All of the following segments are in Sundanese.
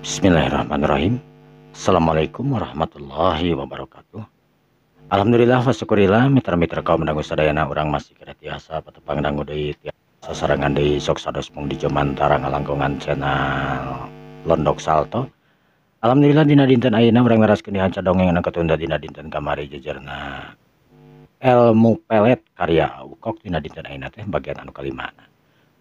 Bismillahirrahmanirrahim. Assalamualaikum warahmatullahi wabarakatuh. Alhamdulillah wa syukurillah mitra-mitra kaum dangu sadayana urang masih kena tiasa patepang dangu deui sasarengan deui sok sados mung di Jomantara ngalangkungan channel Londok Salto. Alhamdulillah dina dinten ayeuna urang neraskeun dihanca dongeng anu katunda dina dinten kamari jejerna ilmu pelet karya Ukok dina dinten ayeuna teh bagian anu kalimana.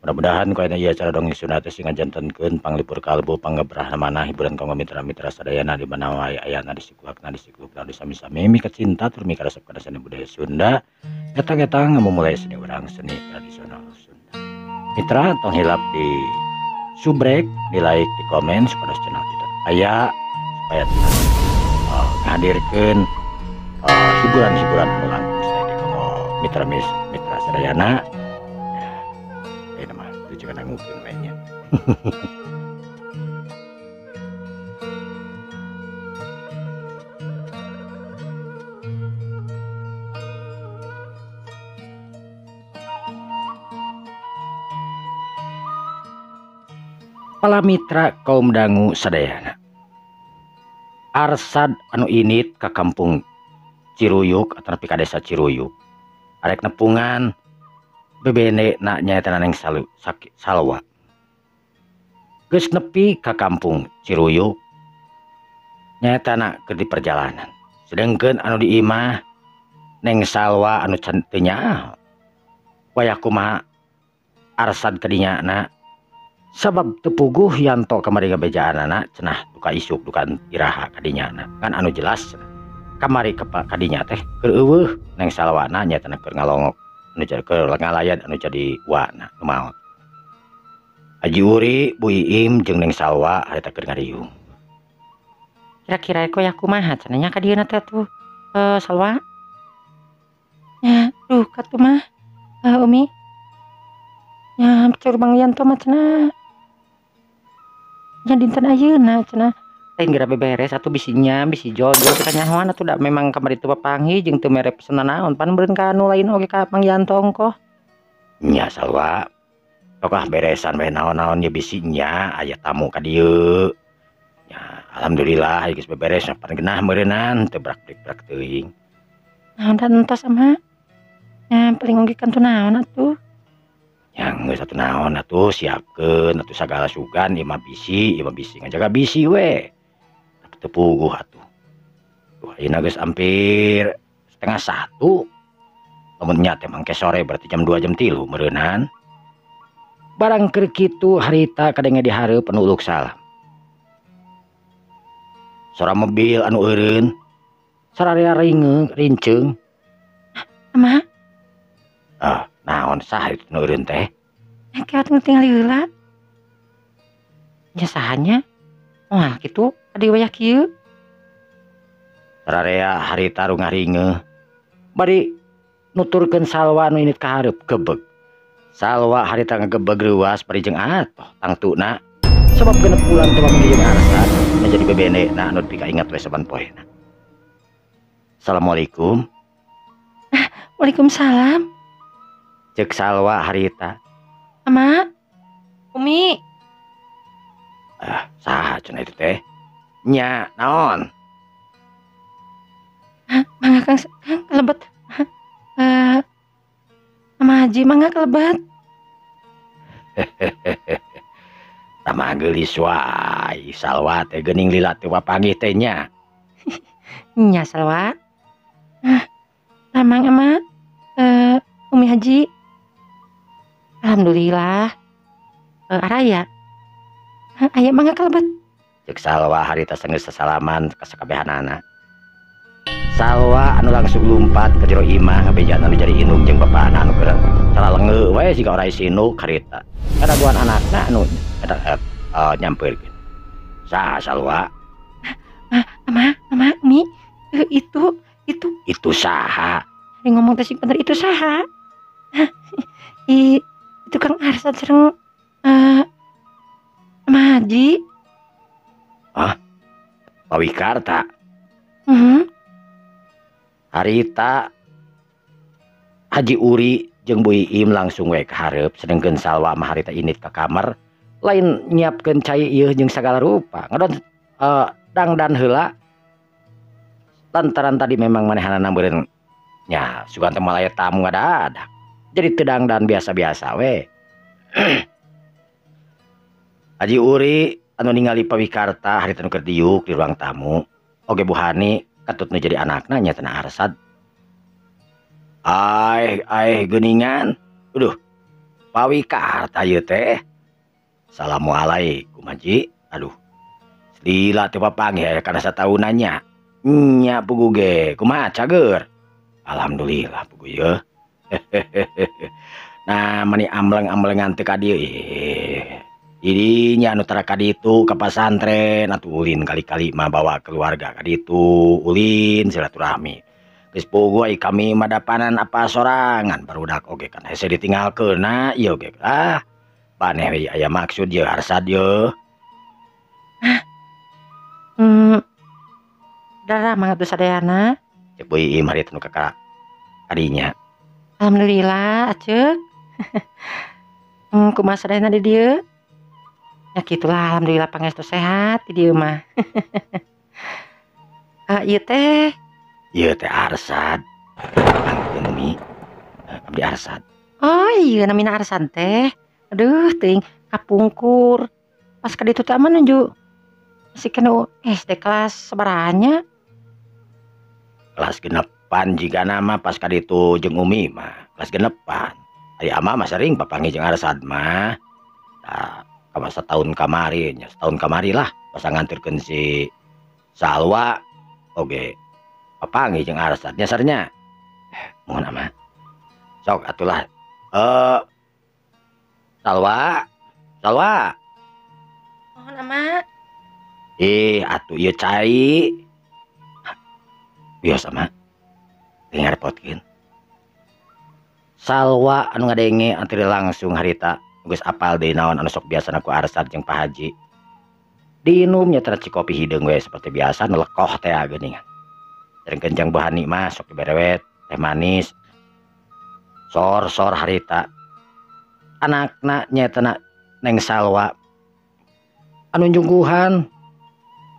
Mudah-mudahan ku ayeuna ieu acara dongeng Sunda teh sing ngajantenkeun panglipur kalbu panggebrah manah hiburan kanggo mitra-mitra sadayana di mana wae ayana di sikulakna di sikulukna di sami-sami mika cinta tur mika resep kana seni budaya Sunda eta-eta ngamumule seni urang seni tradisional Sunda. Mitra tong hilap di subrek, di like, di komen supaya channel kita aya supaya ngahadirkeun hiburan-hiburan anu langkung sae di kanggo mitra-mitra sadayana. Jangan Pala mitra kaum dangu sadayana. Arsad anu init ka kampung Ciruyuk atau nepi ka desa Ciruyuk. Arek nepungan bebene na nyaeta Neng Salwa. Geus nepi ka kampung Ciruyuk nyaeta na keur di perjalanan. Sedengkeun anu di imah Neng Salwa anu can teu nyaho. Wayah kumaha Arsad kadinya na sabab teu puguh Yanto kamari ngabejaanana cenah duka isuk duka iraha kadinya na. Kan anu jelas cenah kamari kadinya teh keur eueuh Neng Salwa na nyaeta na keur ngalongok anu jadi keur ngalayan anu jadi wana nu maot. Haji Uri, Bu Iim jeung Neng Salwa harita keur ngariung. Kira-kira koya kumaha cenah nya ka dieuna teh tuh Salwa? Nya, duh katuh mah Umi. Nya cur Bang Yanto mah cenah. Nya dinten ayeuna cenah. Lain geura beberes atuh bisinya, bisi jojol kita nyahoan atuh da memang kamari teu papanggih jeung teu mere pesenan naon pan meureun ka anu lain oge ka Mang Yanto ongkoh. Nya Salwa. Sok ah beresan we naon-naon ye bisi nya aya tamu ka dieu. Nya alhamdulillah geus beberes pan genah meureunnan teu brak-brak teuing. Naon da entos ama? Nya paling oge kan teu naon atuh. Nya geus atuh naon atuh siapkeun atuh sagala sugan ieu mah bisi ngajaga bisi we. Teu puguh atuh. Tuh ayeuna geus hampir 12:30. Lamun nya teh mangke sore berarti jam 2 jam 3 meureunnan. Barang keur kitu harita kadenge di hareup anu uluk salam. Sora mobil anu eureun sararea ringeung rinceung. Ama? Ah, naon sah itu nu eureun teh? Engke atuh tinggal heula. Nya sahanya? Wah, kitu adi wayah kieu. Sararea harita rungah-ringeuh. Bari nuturkeun Salwa anu init ka hareup gebeg. Salwa harita ngagebeg reuas bari jeung atoh tangtuna. Sabab genep bulan teu papanggih jeung Arsad menjadi bebene na anu pika ingat we saban poena. Assalamualaikum. Waalaikumsalam. Cek Salwa harita. Ama, Umi. Ah, saha cenah itu teh? Nya, naon? Mangga Kang, Kang kalebet. Ama Haji mangga kalebet. Tama geulis wae Salwa teh geuning lila teu papanggih teh nya. Nya Salwa. Amang ama Umi Haji. Alhamdulillah. Araya. Aya mangga kalebet. Cek Salwa harita sanggeus sasalaman ka sakabehanana. Salwa anu langsung lumpat ke jero imah ngabejaan anu jadi indung jeung bapana anu keur salalengeu we siga orai sinuk harita. Kadaguan anakna anu eta nyampeurkeun. Saha Salwa? Ama, ama, Umi, itu itu saha? Ari ngomong teh sing bener itu saha? Itu Kang Arsad sareng Ama Haji. Ah, Pak Wikarta. Harita Haji Uri jeung Bu Iim langsung we ka hareup sedengkeun Salwa mah harita init ka kamar Lain nyiapkeun cai ieu jeung sagala rupa. Ngadon dangdan heula lantaran tadi memang manehanana meureun nya sugan teh malaya tamu ngadadak. Jadi teu dangdan biasa-biasa we. Haji Uri anu ningali Pawikarta harita nu keur diuk di ruang tamu. Oge Bu Hani katut nu jadi anakna nya teh Arsad. Aeh aeh geuningan. Aduh. Pawikarta ieu teh. Assalamualaikum Haji. Aduh. Lila teu papanggih aya kana sataunan nya. Nya puguh ge kumaha cager. Alhamdulillah puguh yeuh. Nah meni amleng-amlengan teu ka dieu. Didinya anu tara ka ditu ka pasantren atuh ulin kali-kali mah bawa keluarga ka ditu ulin silaturahmi. Geus puguh ai kami mah dapanan apa sorangan barudak oge kan hese ditinggalkeunna ieu ge. Ah paneh we aya maksud ye Arsad ye. Hah? Darah mangga tuh sadayana. Cek Bu Iim harita nu kakak kadinya. Alhamdulillah aceuk. Kumaha sadayana di dieu? Ya gitulah alhamdulillah pangestu sehat di dieu mah. Ieu teh. Ieu teh Arsad. Pangkeun Umi. Abdi Arsad. Oh iya namina Arsad teh. Aduh teuing kapungkur. Pas ka ditu teh mah nuju masih kena SD kelas sabaranya. Kelas genepan jigana nama pas ka ditu jeung Umi mah. Kelas genepan. Ari ama mah sering papanggih jeung Arsad mah. Tah kama setahun kamari nya, setahun kamari lah pas nganterkeun si Salwa oge papanggih jeung Arsad nya sarnya. Mohon ama. Sok atulah. Salwa. Salwa. Mohon ama. Atuh ieu cai. Biasa mah. Teu ngarepotkeun. Salwa anu ngadenge antri langsung harita geus apal deui naon anu sok biasana ku Arsad jeung Pak Haji. Diinum nya teh kopi hideung we seperti biasa nu lekoh teh geuningan. Sedengkeun jeung Bu Hani mah sok diberewet teh manis. Sor-sor harita. Anakna nyaeta Neng Salwa anu nyungguhan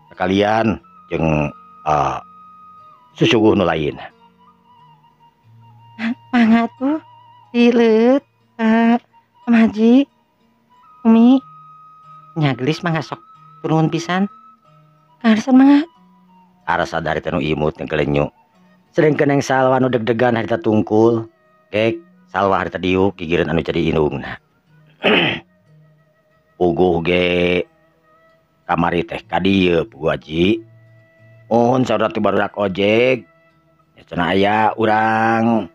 sekalian jeung susuguh nu lain. Mangga tuh dileut Om Haji Umi nya gelis mangga sok turun pisan. Arsad mangga. Arsad dari teu nu imut nggelenyu. Sedengkeun Neng Salwa nu deg-degan harita tungkul. Kek Salwa harita diuk gigireun anu jadi indungna. Puguh ge kamari teh ka dieu puguh Haji. Mohon saudara teh barudak ojek. Ya cenah aya urang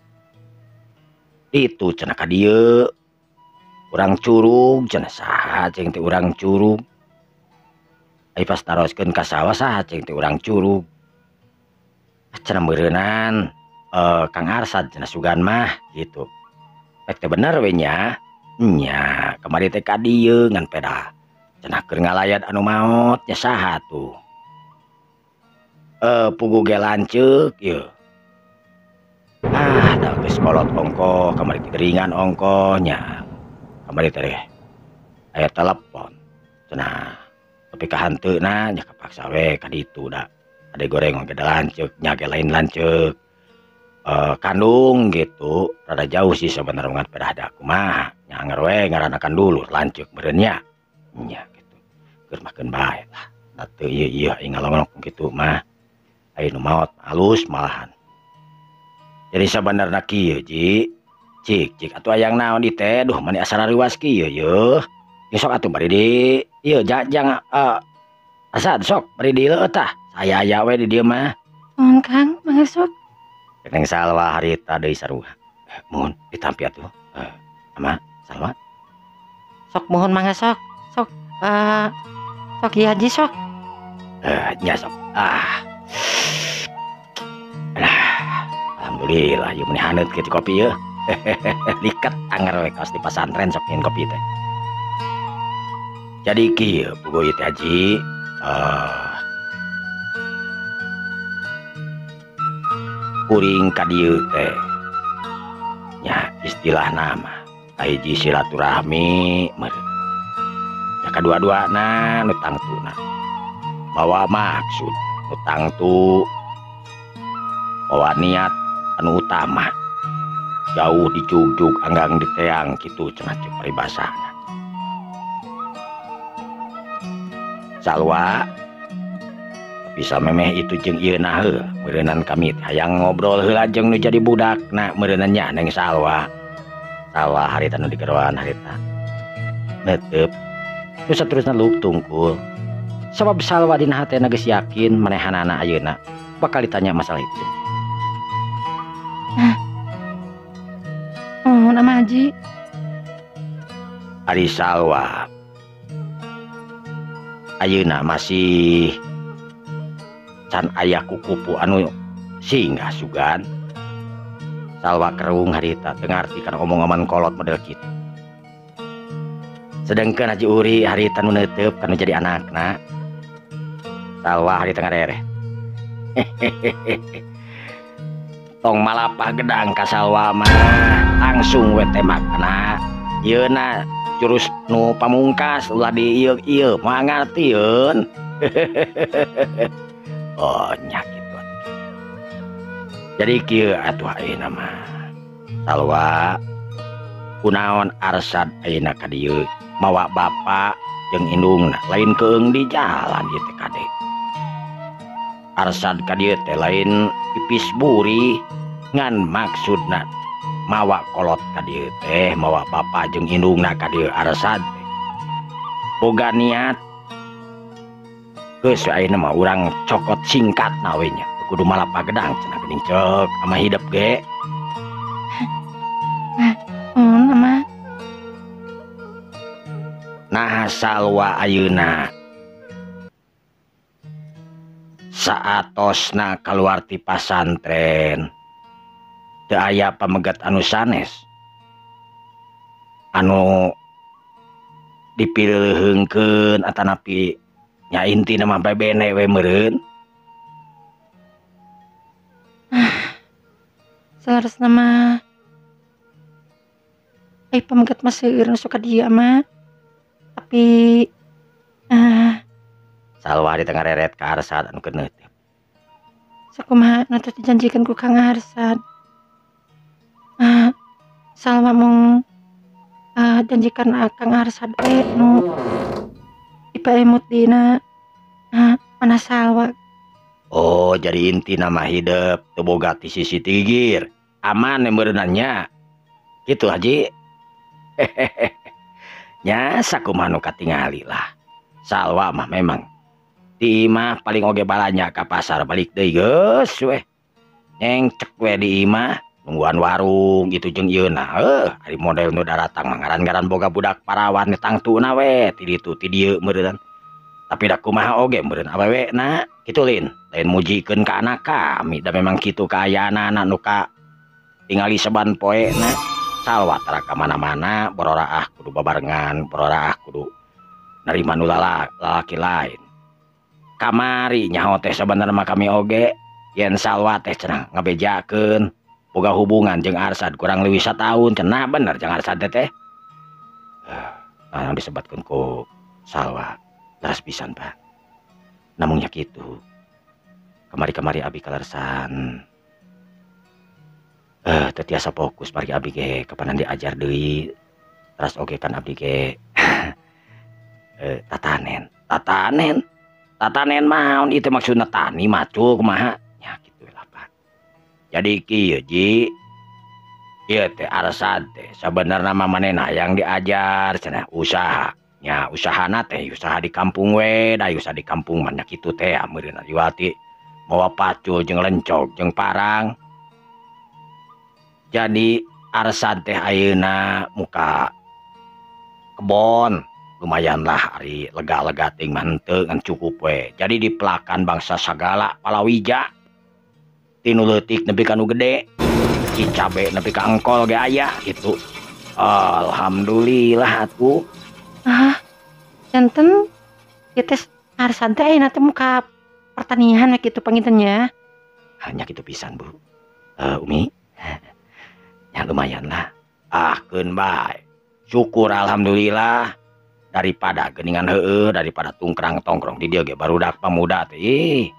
itu cenah ka dieu. Urang curug cenah saha cing teh urang curug. Ai pas naroskeun ka sawah saha cing teh urang curug. Cenah meureunan Kang Arsad cenah sugan mah gitu. Rek teh bener we nya. Nya kamari teh ka dieu ngan peda cenah keur ngalayat anu maot nya saha tuh. Puguh ge lanceuk ieu. Ah da geus kolot ongkoh kamari teh geringan ongkoh nya. Kamari teh aya telepon cenah tapi ka hanteuna nya kapaksa we ka ditu da. Ade goreng oge da lanceuk nya ge lain lanceuk. Kandung gitu rada jauh sih sebenarnya ngan pedah da kumaha nya anger we ngaranakan dulu lanceuk meureun nya. Nya gitu. Keur makeun bae lah. Da teu ieu-ieu aing ngalongok kitu mah. Aya nu maot halus malahan. Jadi sabenerna kieu Ji. Cik cik atuh hayang naon di teh duh mani asa rariwas kieu yeuh. Sok atuh bari di ieu jang Asad sok bari di leueut tah. Saya aya we di dieu mah. Mohon Kang, mangga sok. Neng Salwa harita deui sarua. Mohon ditampi atuh. Ama Salwa. Sok mohon mangga sok. Sok sok ieu Haji sok. Nya sok. Ah. Alah, alhamdulillah ieu meni haneut kitu kopi yeuh. Liket anger we kaos di pasantren sok nyin kopi teh. Jadi kieu puguh ieu teh Haji. Kuring ka dieu teh nya istilah nama hiji silaturahmi meureun. kadua-duana nu tangtuna mawa maksud nu tangtu mawa niat anu utama jauh dijugjug anggang diteang kitu cenah ceuk paribasana. Salwa bisa memeh itu jeung ieu na heuh meureunan kami hayang ngobrol heula jeung nu jadi budakna meureunan nya Neng Salwa. Salwa harita nu digeroan harita netep nu saterusna lup tungkul sabab Salwa dina hatena geus yakin manehanana ayeuna bakal ditanya masalah itu. Oh, nama Haji. Ari Salwa ayeuna masih can aya kukupu anu singgah sugan. Salwa kerung harita teu ngarti kana omong-omongan kolot model kitu. Sedengkeun Haji Uri harita nu neuteup kanu jadi anakna. Salwa harita ngarereh. Tong malapah gedang ka Salwa mah langsung we tembakna. Yeuna jurus nu pamungkas ulah di ieu-ieu moal ngartieun. Oh nya kitu atuh. Jadi kieu atuh ayeuna mah. Salwa kunaon Arsad ayeuna ka dieu mawa bapa jeung indungna lain keung di jalan ieu teh kade. Arsad ka dieu teh lain pipis buri ngan maksudna mawa kolot ka dieu teh mawa bapa jeung indungna ka dieu Arsad teh boga niat geus ayeuna mah urang cokot singkatna we nya kudu malapa gedang cenah geuning ceuk ama hidep ge. Ama. Nah Salwa ayeuna saatosna kaluar ti pasantren teu aya pamegat anu sanes anu dipileuheungkeun atanapi nya intina mah bebene we meureun. Saleresna mah ai pamegat mah seueur nu suka dieu mah tapi Salwa di tengah reret ka Arsad anu keur neuteup. Sakumaha nu teh dijanjikeun ku Kang Arsad. Salwa mung janjikan Kang Arsad we nu dipaemut dina mana Salwa. Oh jadi intina mah hidep teu boga ti sisi tigir aman meureunna nya kitu Haji. Nya sakumaha nu katingali lah. Salwa mah memang di imah paling oge balanya ka pasar balik deui geus weh nyengcek we di imah nungguan warung gitu jeung ieu na heuh ari model nu daratang mah ngaran-ngaran boga budak parawan tangtuna we ti ditu ti dieu meureun. Tapi da kumaha oge meureun awewe na kitu lin lain mujikeun ka anak kami da memang kitu kaayaanana nu ka tingali saban poe na. Salwa tara ka mana-mana bororaah kudu babarengan bororaah kudu narima nu lalaki lain. Kamari nyaho teh sabenerna mah kami oge yen Salwa teh cenah ngabejakeun boga hubungan jeung Arsad kurang leuwih sataun cenah bener jeung Arsad teh. Nah disebatkeun ku Salwa leres pisan Pak. Namun nya kitu kamari-kamari abi kalersan teu tiasa fokus margi abdi ge kapanan diajar deui teras oge kan abdi ge tatanen tatanen tatanen maon ieu teh maksudna tani macul kumaha nya kitu lah Pak. Jadi kieu Ji ieu teh Arsad teh sabenerna mah manehna hayang diajar cenah usaha nya usahana teh usaha di kampung we da usaha di kampung mah nya kitu teh meureun diwati mawa pacul jeung lencog jeung parang. Jadi Arsad teh ayeuna muka kebon lumayan lah ari lega-lega ting mah henteu ngan cukup we. Jadi dipelakan bangsa sagala palawija ti nu leutik nepi ka nu gede ti cabe nepi ka engkol ge aya gitu. Alhamdulillah atuh. Janten ieu teh Arsad teh ayeuna teh muka pertanian we kitu panginten nya. Hanya kitu pisan Bu. Umi ya lumayan lah. Ah keun bae. Syukur alhamdulillah. Daripada geuningan heueuh daripada tungkrang tongkrong di dieu ge barudak pamuda teh ih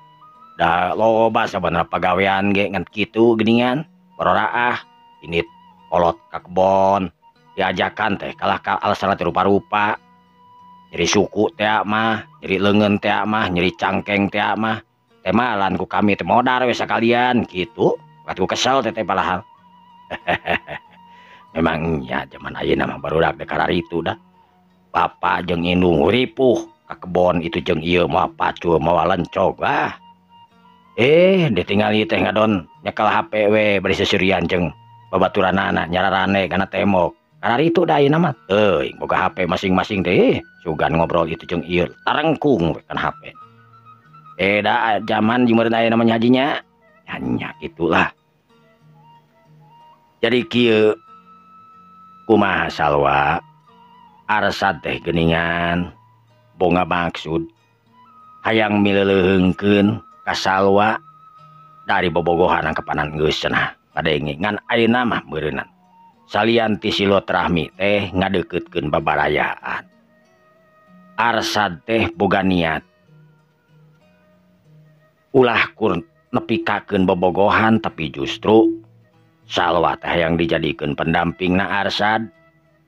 da loba sabenerna pagawean ge ngan kitu geuningan baroraah ini kolot ka kebon diajakan teh kalah ka alasan teh rupa-rupa nyeri suku teh mah nyeri leungeun teh mah nyeri cangkeng teh mah teh malan ku kami teh modar we sakalian kitu ku kesel teh padahal. Memang nya zaman ayeuna mah barudak teh kararitu dah. Bapak jeung indung ripuh ka kebon itu jeung ieu moal pacul moal lencog ah. Ditingali teh ngadon nyekel HP we bari seserian jeung babaturanana nyararane kana tembok. Kararitu da ayeuna mah teuing boga HP masing-masing teh sugan ngobrol itu jeung ieu tarengkung we kana HP. Da zaman jeung meureun ayeuna mah hajinya nya kitulah. Jadi kieu kumaha Salwa Arsad teh geuningan boga maksud hayang mileuleungkeun ka Salwa dari bobogohan kapanan geus cenah kadenge ngan ayeuna mah meureunnan salian ti silaturahmi teh ngadeuketkeun babarayaan. Arsad teh boga niat ulah kur nepikakeun bobogohan tapi justru Salwa teh hayang dijadikeun pendampingna Arsad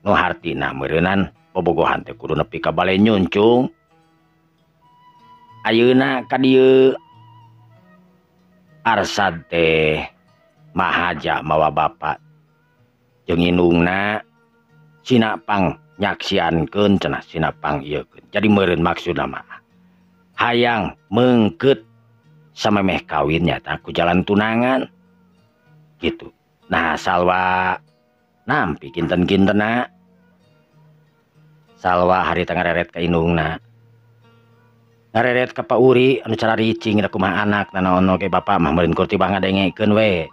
nu hartina meureunnan bobogohan teh kudu nepi ka bale nyuncung. Ayeuna ka dieu Arsad teh mahaja mawa bapak jeung indungna sina pang nyaksiankeun cenah sina pang ieukeun. Jadi meureun maksudna mah hayang meungkeut samemeh kawin nyata ku jalan tunangan gitu. Nah Salwa nampi kinten-kintena. Salwa harita ngareret ka indungna ngareret ka Pak Uri anu cararicing da kumaha anak nanaon oge bapak mah meureun kur tibah ngadengekeun we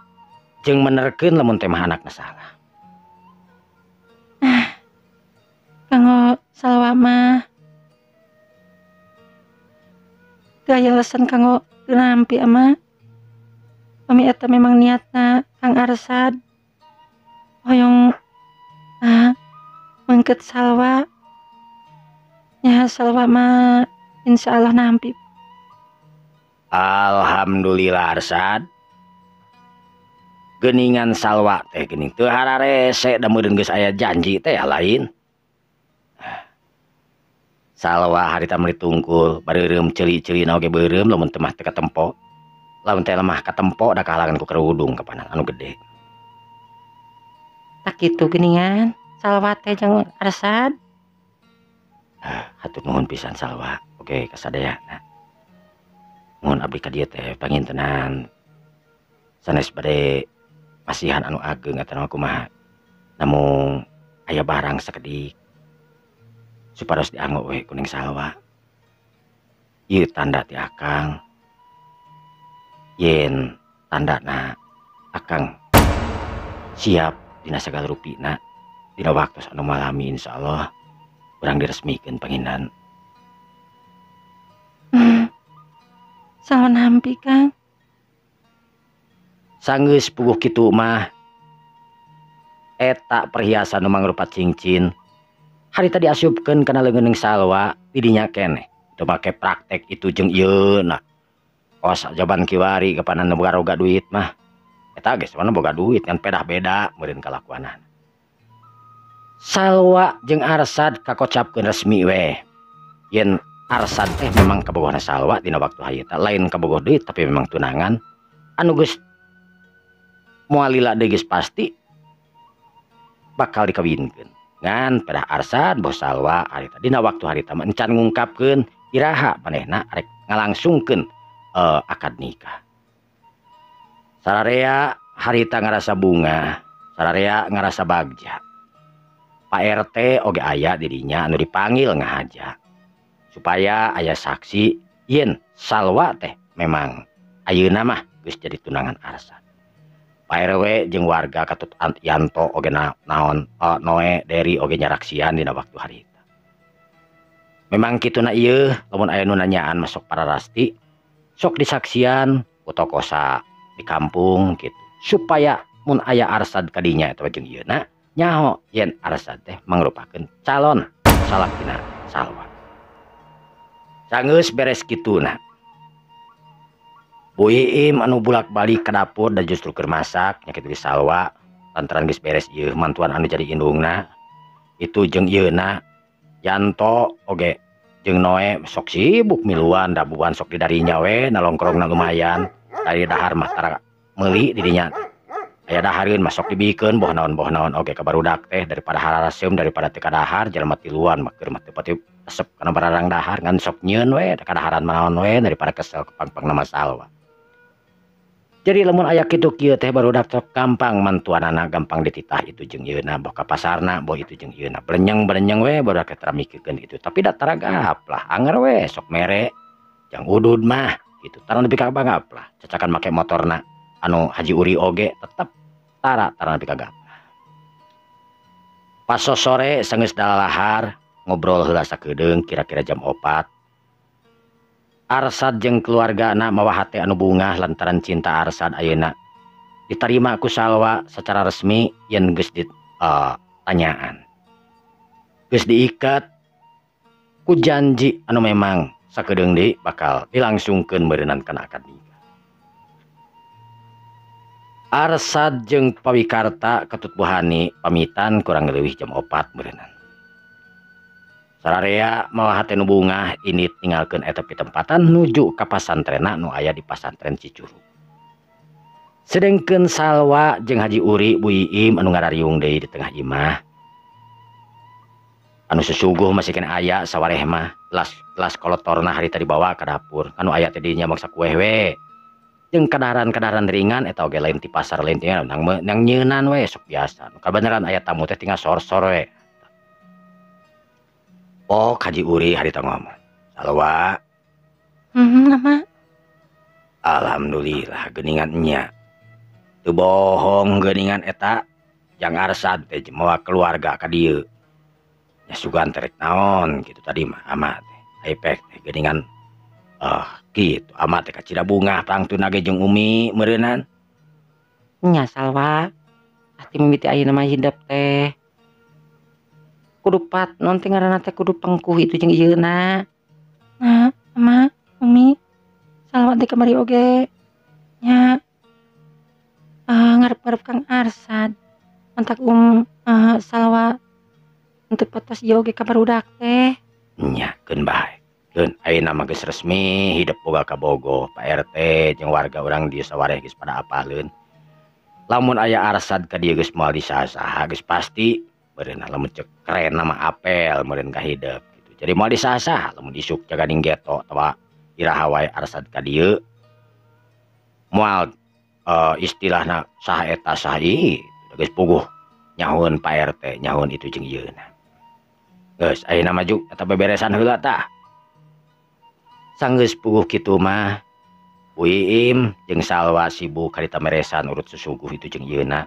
jeung menerkeun lamun teh mah anakna salah. Kanggo Salwa mah teu aya alasan kanggo teu nampi ama. Pami eta memang niatna Kang Arsad hoyong meungkeut Salwa nya Salwa mah insyaallah nampi. Alhamdulillah Arsad geuningan Salwa teh geuning teu hararese da meureun geus aya janji teh lain. Salwa harita meuli tungkul bareureum ceuli-ceulina oge beureum lamun teu mah teu katempo. Lamun teh lemah katempo da kahalangan ku kerudung kapanan anu gede. Tak kitu geuningan Salwa teh jeung Arsad. Hatur nuhun pisan Salwa. Oke kasadayana. Nuhun abdi ka dieu teh pangintenan sanes bade masihan anu ageng atawa kumaha. Namung aya barang sakedik supados dianggo we ku Neng Salwa. Ieu tanda ti akang yen tandana akang siap dina sagala rupina dina waktu anu malami insyaallah urang diresmikeun panginan. Salwa nampi Kang. Sanggeus puguh kitu mah eta perhiasan nu mangrupa cincin harita diasupkeun kana leungeun Neng Salwa didinya keneh teu make praktek itu jeung ieu nah. Kos jaban kiwari kapanan boga roga duit mah eta geus mana boga duit kan pedah beda meureun kalakuanan. Salwa jeung Arsad kakocapkeun resmi we yen Arsad teh memang kabogohna Salwa dina waktu harita lain kabogoh duit tapi memang tunangan anu geus moal lila deui geus pasti bakal dikawinkeun. Ngan pedah Arsad boh Salwa harita dina waktu harita mah encan ngungkapkeun iraha manehna arek ngalangsungkeun akad nikah. Sararea harita ngarasa bunga, sararea ngarasa bagja. Pak RT oge aya dirinya anu dipanggil ngahaja supaya aya saksi yen Salwa teh memang ayeuna mah geus jadi tunangan Arsad. Pak RW jeung warga katut Yanto oge naon Noe Deri oge nyaraksian dina waktu harita. Memang kituna ieu lamun aya nu nanyaan masuk pararasti sok disaksian ku tokosa di kampung gitu supaya mun aya Arsad kadinya eta jeung ieuna nyaho yen Arsad teh mangrupakeun calon salakina Salwa. Sanggeus beres kituna. Bu Iim anu bulak-balik ke dapur dan justru keur masak nya kitu Salwa lantaran geus beres ieu mantuan anu jadi indungna itu jeung ieuna Yanto oge jeung Noe sok sibuk miluan dabuan sok didarinya we nalongkrongna lumayan dari dahar mah tara meuli di dinya aya dahareun mah sok dibikeun boh naon oge ka barudak teh daripada hararaseum daripada teu kadahar jelema tiluan mah keur mah teu pati resep kana bararang dahar ngan sok nyieun we kadaharan manaon we daripada kesel kepangpang nama Salwa. Jadi lamun aya kitu kieu teh barudak sok gampang mantuanana gampang dititah itu jeung ieuna boh ka pasarna boh itu jeung ieuna belenyeng-belenyeng we barudak teh tara mikirkeun itu tapi da tara gaplah anger we sok mere jang udud mah gitu tara nepi ka gaplah cacakan make motorna anu Haji Uri oge tetep tara nepi ka gaplah. Pas sore sanggeus dalahar ngobrol heula sakedeung kira-kira jam 4. Arsad jeung keluargana mawa hate anu bungah lantaran cinta Arsad ayeuna ditarima ku Salwa secara resmi yen geus ditanyaan. Geus diikat ku janji anu memang sakedeung deui bakal dilangsungkeun meureunnan kana akad nikah. Arsad jeung Pawikarta ketut buhani pamitan kurang leuwih jam 4 meureunnan. Sararea mawa hate nu bungah ini tinggalkeun eta pitempatan nuju ka pasantrenna nu aya di pasantren Cicurug. Sedengkeun Salwa jeung Haji Uri Bu Iim anu ngarariung deui di tengah imah. Anu susuguh masih kena aya sawareh mah las kolotorna harita dibawa ka dapur. Anu aya teh dinya mangsa kueh we. Jeung kadaharan-kadaharan ringan eta oge lain ti pasar lain ti nang nyeunan we sok biasa. Nu kabeneran aya tamu teh tinggal sor-sor we. Oh, Haji Uri harita ngomong. Salwa. Nama. Alhamdulillah geuningan nya. Teu bohong geuningan eta jang Arsad teh mawa keluarga ka dieu. Nya sugan teh rek naon kitu tadi mah ama teh. Aipek teh geuningan kitu ama teh kacida bungah pangtuna ge jeung Umi meureunnan. Nya Salwa. Ati mimiti ayeuna mah hidep teh. Kudu pat non teh ngaranna teh kudu pengkuh itu jeung ieuna. Nah, ama Umi Salwa teh kamari oge nya ngarep-ngarep Kang Arsad. Mantak Salwa untuk potos ieu oge ka barudak teh. Nya keun bae. Keun ayeuna mah geus resmi hidep boga kabogoh Pak RT jeung warga urang di sawareh geus pada apaleun. Lamun aya Arsad ka dieu geus moal disaha-saha geus pasti meureun lamun cek keren nama apel meureun ka hidep gitu. Jadi moal disasah lamun isuk jaganing geto atawa iraha wae Arsad ka dieu moal istilahna saha eta saha ieu geus puguh nyahoeun Pak RT nyahoeun itu jeung ieuna. Geus ayeuna maju eta beberesan heula tah. Sanggeus puguh kitu mah Bu Iim jeung Salwa sibuk harita meresan urut susuguh itu jeung ieuna.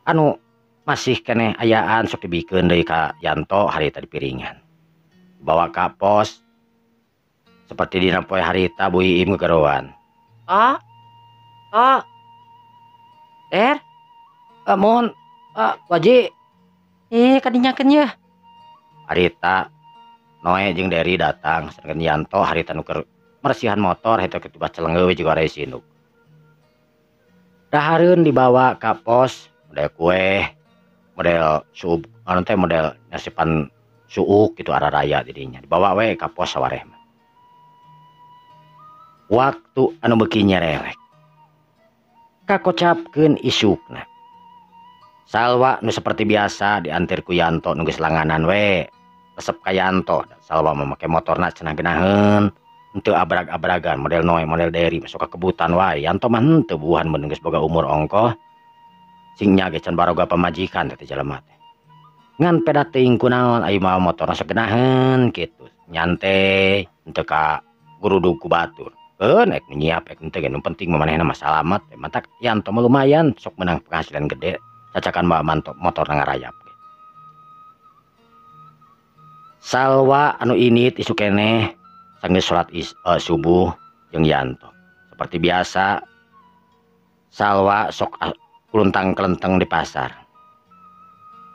Anu masih keneh ayaan sok dibikeun deui ka Yanto harita di piringan. Bawa ka pos seperti dina poe harita Bu Iim gegeroan. Ah. Ah. Er. Mohon Waji. Kadinyakeun yeuh. Harita Noe jeung Dery datang sedangkan Yanto harita nu keur meresihan motor harita ketibah celengeuh jeung orai sinduk. Dahareun dibawa ka pos model kue model sub anu teh model nyasipan suuk gitu arah raya didinya dibawa we ka pos sawareh mah. Waktu anu beuki nyerelek kakocapkeun isukna. Salwa nu seperti biasa diantir ku Yanto nu geus langanan we resep ka Yanto. Salwa mah make motorna cenah geunaheun henteu abrag-abragan model Noe model Dery masuk ka kebutan wae. Yanto mah henteu buhan mun geus boga umur ongkoh sing nya ge can baroga pamajikan teh jelema teh. Ngan peda teuing kunaon ayeuna mah motorna sok geunaheun kitu nyantai henteu ka gurudug ku batur. Keun ek nyiap ek henteu ge nu penting mah manehna mah salamet. Matak Yanto mah lumayan sok menang penghasilan gede cacakan bawa motorna ngarayap. Salwa anu init isuk keneh sanggeus salat subuh jeung Yanto. Seperti biasa Salwa sok kuluntang kelenteng di pasar.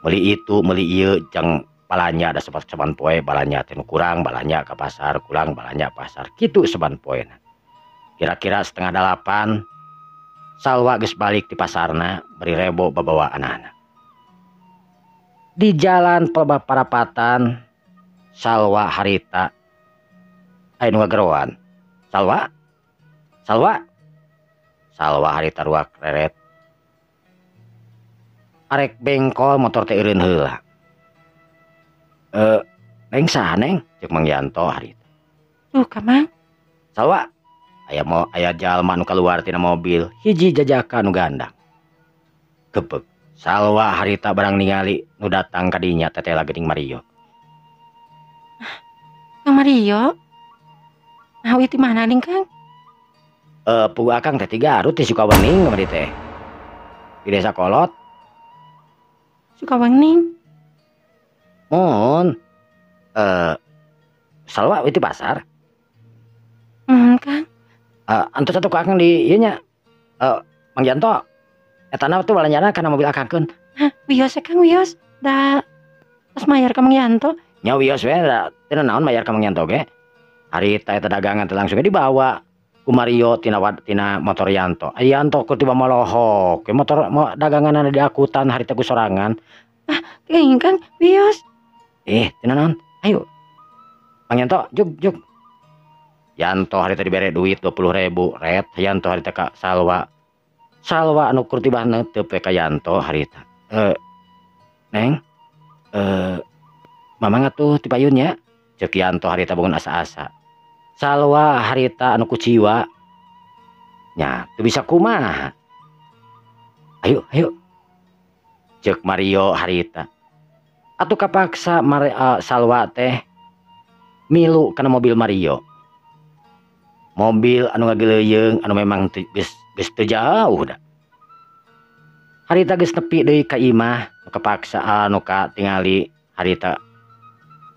Meuli itu meuli ieu jeung Balanja da saban poe balanja teh nu kurang balanja ka pasar, kurang balanja pasar. Kitu saban poena. Kira-kira 7:30 Salwa geus balik ti pasarna bari rebo babawa anak-anak. Di jalan pelebah parapatan Salwa harita aya nu ngageroan. Salwa? Salwa? Salwa harita ruak reret. Arek bengkol motor teh eureun heula. Neng saha neng? Ceuk Mang Yanto harita. Duh ka Mang. Salwa, aya mo aya jalma nu kaluar tina mobil, hiji jajaka nu gandang. Gebeg. Salwa harita barang ningali nu datang ka dinya tetela geuning Mario. Kang Mario? Nah, ieu ti mana ning Kang? Pugu akang teh ti Garut ti Sukawening kamari teh. Di desa Kolot. Sukawening? Mohon. Salwa itu pasar. Mohon Kang. Antos atuh ku akang di ieu nya. Mang Yanto. Etana tuh balanjana kana mobil akang keun. Hah, wios Kang wios. Da tos mayar ka Mang Yanto. Nya wios we da teu naon mayar ka Mang Yanto ge. Harita eta dagangan teh langsung dibawa ku Mario tina tina motor Yanto. Ai Yanto keur tiba molohok. Ke motor daganganna diakutan harita ku sorangan. Ah, teuing Kang, wios. Teu naon? Ayo. Mang Yanto, jug jug. Yanto harita dibere duit 20.000, ret Yanto harita ka Salwa. Salwa anu keur tibah neuteup we ka Yanto harita. Neng, mamang atuh ti payun nya. Ceuk Yanto harita bangun asa-asa. Salwa harita anu kuciwa. Nya, teu bisa kumaha. Ayo, ayo. Ceuk Mario harita. Atuh kapaksa Salwa teh milu kana mobil Mario. Mobil anu ngageleuyeung anu memang geus teu jauh da. Harita geus nepi deui ka imah, nu kapaksa anu katingali harita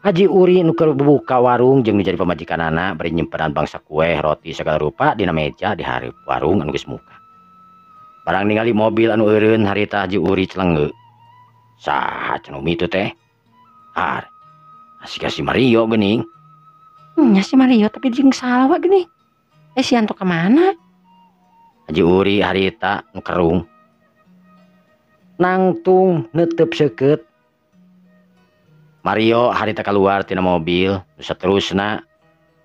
Haji Uri nu keur buka warung jeung nu jadi pamajikanana bari nyimpenan bangsa kue, roti segala rupa dina meja di hareup warung anu geus muka. Barang ningali mobil anu eureun harita Haji Uri celengeu. Saha cenah umi itu teh? Har. Asik si Mario geuning. Nya si Mario tapi jeung Salwa geuning. Si Yanto ka mana? Haji Uri harita nu kerung. Nangtung neuteup seukeut. Mario harita keluar tina mobil, nu saterusna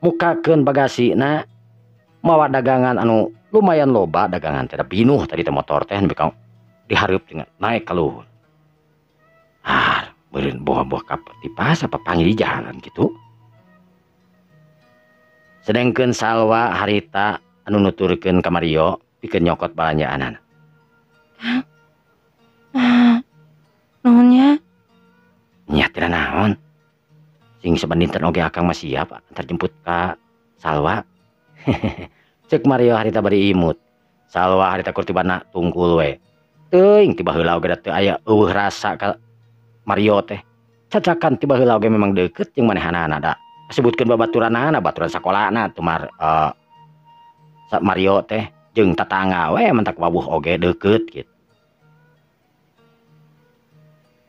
mukakeun bagasina mawa dagangan anu lumayan loba dagangan teh pinuh tadi teh motor teh nepi ka dihareup tinggal naik ka luhur. Ah, meureun boh-boh ka tipas apa panggil di jalan gitu. Sedengkeun Salwa harita anu nuturkeun ka Mario pikeun nyokot balanjaanana. Kang. Nuhun nya. Nya teu naon. Sing saban dinten oge akang mah siap antar jemput ka Salwa. Ceuk Mario harita bari imut. Salwa harita keur tibana tungkul we. Teuing tiba heula oge da teu aya eueuh rasa ka Mario teh. Cacakan tiba heula oge memang deukeut jeung manehanana da. Sebutkeun babaturanana, baturan sakolana teu Mario teh jeung tatangga we mentak wawuh oge deukeut kitu.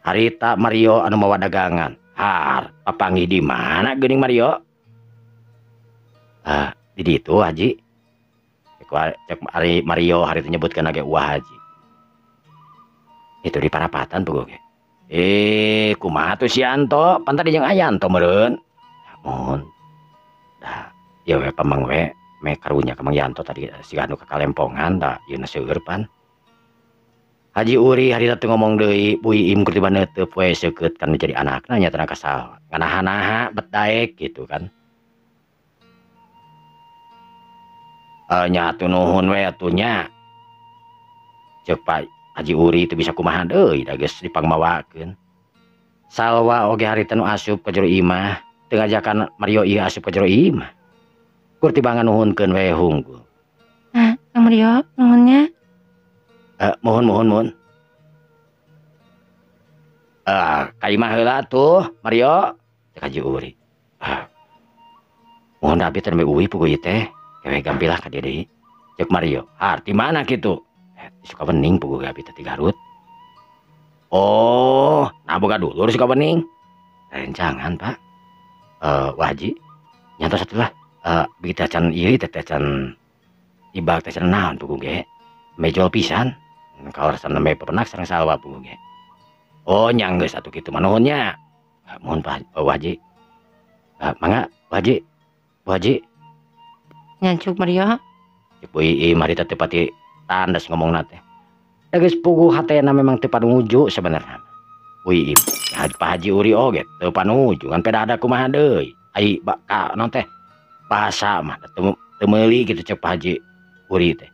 Harita Mario anu mawa dagangan. Har, papanggih di mana geuning Mario? Ah, di ditu Haji. Cek ari Mario harita nyebutkeun ge uah Haji. Itu di parapatan puguh ge. Kumaha tuh si Yanto? Pan tadi jeung Ayanto meureun. Mohon. Dah, ieu we pamang we me karunya ka Mang Yanto tadi siga anu kakalempongan da ieu na seueur pan. Haji Uri harita teu ngomong deui, Bu Iim keur tiba neuteup we seukeut kan jadi anakna nya teh kasal. Nganaha-naha bet daek gitu kan. Nya atuh nuhun we atuh nya. Ceuk Pak Haji Uri teu bisa kumaha deui da geus dipangmawakeun. Salwa oge harita nu asup ka jero imah, teu ngajakan Mario ieu asup ka jero imah. Kur tiba nganuhunkeun we hungkul. Ah, Kang Mario, nuhun nya. Mohon mohon mohon. Ka imah heula tuh Mario, cek Haji Uri. Mohon abi teh nembe uih puguh ieu teh. Kewe gampilah ka dieu deui. Cek Mario, har ti mana kitu? Sukawening puguh abi teh ti Garut. Oh, nah boga dulur Sukawening. Rencangan Pak. Wah Haji nyantos atuh lah begitu acan ieu teh acan ibak teh cenah naon puguh ge. Mejol pisan. Kaleresan nembe pepenak sareng Salwa puguh ge. Oh nya geus atuh kitu mah nuhun nya. Mohon Pak Haji. Mangga Bu Haji. Bu Haji. Nyancuk Mario. Cek Bu Iim harita teu pati tandes ngomongna teh. Da geus puguh hatena memang teu panuju sebenarna. Bu Iim, Pak Haji Uri oge teu panuju ngan peda ada kumaha deui. Ai ka naon teh bahasa mah teu meuli kitu cek Pak Haji Uri teh.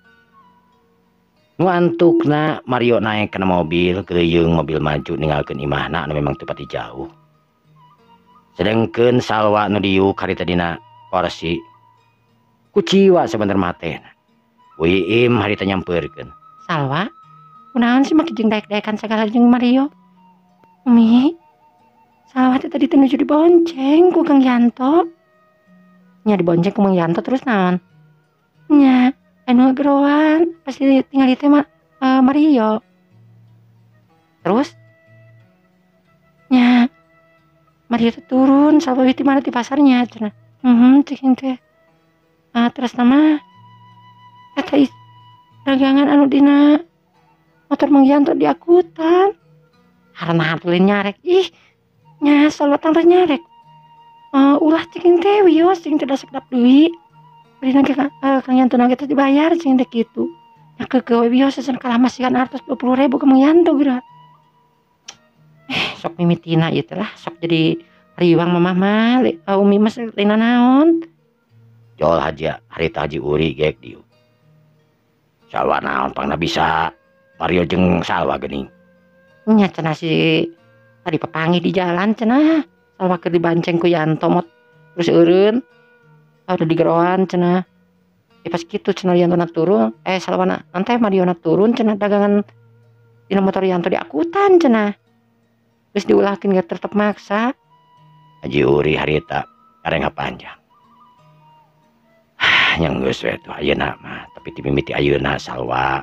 Nu antukna Mario naek kana mobil, geuyeung mobil maju ninggalkeun imahna anu memang teu pati jauh. Sedengkeun Salwa nu diuk harita dina korsi kuciwa sebenarna hatena. Bu Iim harita nyampeurkeun. Salwa, kunaon sih make jeung daek-daekan sagala jeung Mario? Umi, Salwa teh tadi teh nuju dibonceng ku Kang Yanto. Nya dibonceng ku Mang Yanto terus naon? Nya anu geroan pasti tinggal teh mah Mario. Terus nya Mario teh turun Salwa di mana di pasarnya cenah. Cek teh. Ah terus nama eta dagangan anu dina motor Mang Yanto diakutan. Karena atuh nyarek ih nya Salwa tangtos nyarek. Ulah cing teh wios cing teh da sekedap deui. Bari ge Kang Yanto na ge teh dibayar cing teh kitu. Nya keukeuh we wios cenah kalah masihan artos 20.000 ka Mang Yanto geura. Sok mimitina ieu teh lah sok jadi riwang mamah mah Umi mah lain naon. Jol haji harita Haji Uri gek dieu. Salwa naon pangna bisa Mario jeung Salwa geuning. Nya cenah si tadi papanggih di jalan cenah Salwa keur dibanceng ku Yanto mot terus eureun. Udah digeroan cenah. Ya pas kitu cenah Yanto na turun, Salwa na nanti Mario na turun cenah dagangan dina motor Yanto diakutan cenah. Terus diulahkeun ge tetep maksa. Haji Uri harita karengha panjang. Nya geus we tuh ayeuna mah, tapi ti mimiti ayeuna Salwa.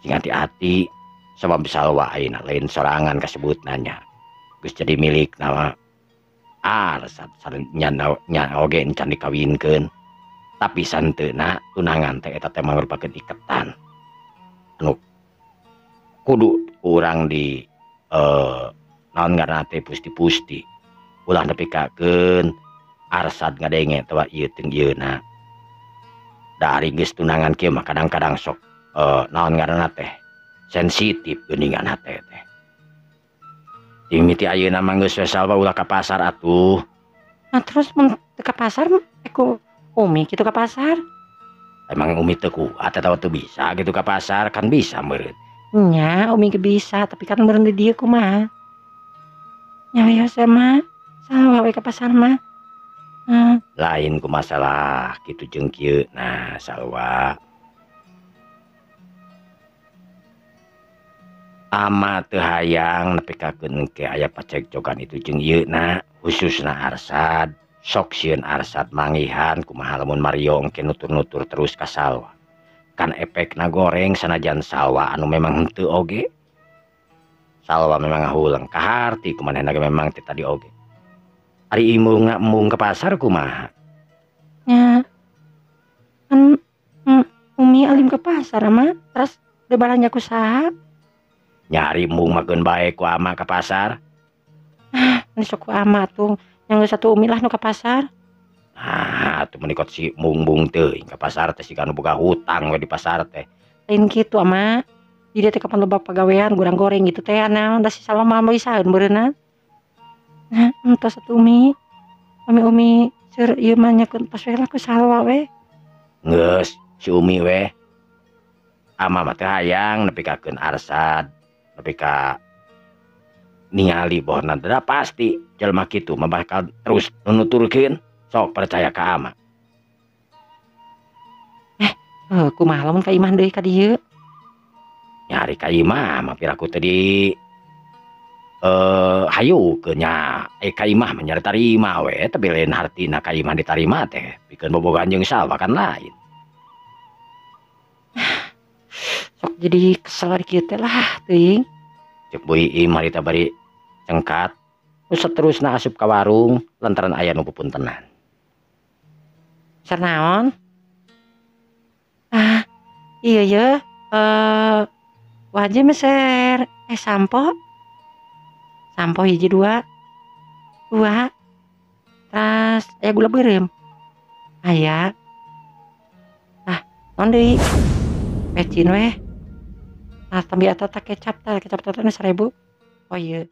Sing hati-hati sabab Salwa ayeuna lain sorangan kasebutna nya. Geus jadi milik nama Arsad nya oge encan dikawinkeun. Tapi santeuna tunangan teh eta teh mangrupakeun iketan. Anu kudu urang di naon ngaranna teh pusti-pusti. Ulah nepikakeun Arsad ngadenge tawa ieu teh ieuna. Da ari geus tunangan kieu mah kadang-kadang sok naon ngaranna teh sensitif geuningan hate teh. Mimiti ayeuna mah geus we Salwa ulah ka pasar atuh. Nah terus mun teu ka pasar ku Umi kitu ka pasar. Emang Umi teu kuat atawa teu bisa gitu ka pasar kan bisa meureun. Nya Umi ge bisa tapi kan meureun di dieu kumaha. Nya wios mah Salwa we ka pasar mah. Lain ku masalah kitu jeung kieu nah Salwa. Ama teu hayang nepikakeun ke aya pacekcokan itu jeung ieu na khususna Arsad. Sok sieun Arsad manggihan kumaha lamun Mario engke nutur-nutur terus ka Salwa. Kan efekna goreng sanajan Salwa anu memang henteu oge. Salwa memang ngahuleng kaharti kumanehna ge memang teh tadi oge. Ari embung embung ke pasar kumaha? Nya kan Umi alim ke pasar mah terus balanja ku saha? Nyari embung makeun bae ku ama ka pasar. Ah, ini sok ku ama tuh. Yang geus atuh Umi lah nu ka pasar. Ah, atuh meuni kot si embung-embung teuing ka pasar teh siga nu boga hutang we di pasar teh. Lain kitu ama. Di dieu teh kapan loba pagawean goreng-goreng gitu teh naon da si Salwa mah bisaeun meureunna. Nah, entos atuh Umi. Umi Umi seur ieu mah nyakeun pas we lah ku Salwa we. Geus si Umi we. Ama mah teh hayang nepikakeun Arsad. Nepi ka ningali bohna da pasti jelema kitu mah bakal terus nuturkeun sok percaya ka ama. Kumaha lamun ka imah deui ka dieu? Nyari ka imah mah piraku teh di hayukeun nya ka imah mah nyari tarima we tapi lain hartina ka imah ditarima teh pikeun bobogohan jeung Salwa kan lain. Sok jadi kesel ari kieu teh lah teuing. Cek Bu Iim harita bari Cengkat nu saterusna asup ka warung lantaran aya nu pupuntenan. Meser naon? Ah, iya ya, wajib meser sampo. Sampo hiji dua. Dua. Terus aya gula beureum. Aya. Ah, naon deui? Pecin weh. Ah, tambi eta tah kecap tah, kecap teh 1000. Oh iya.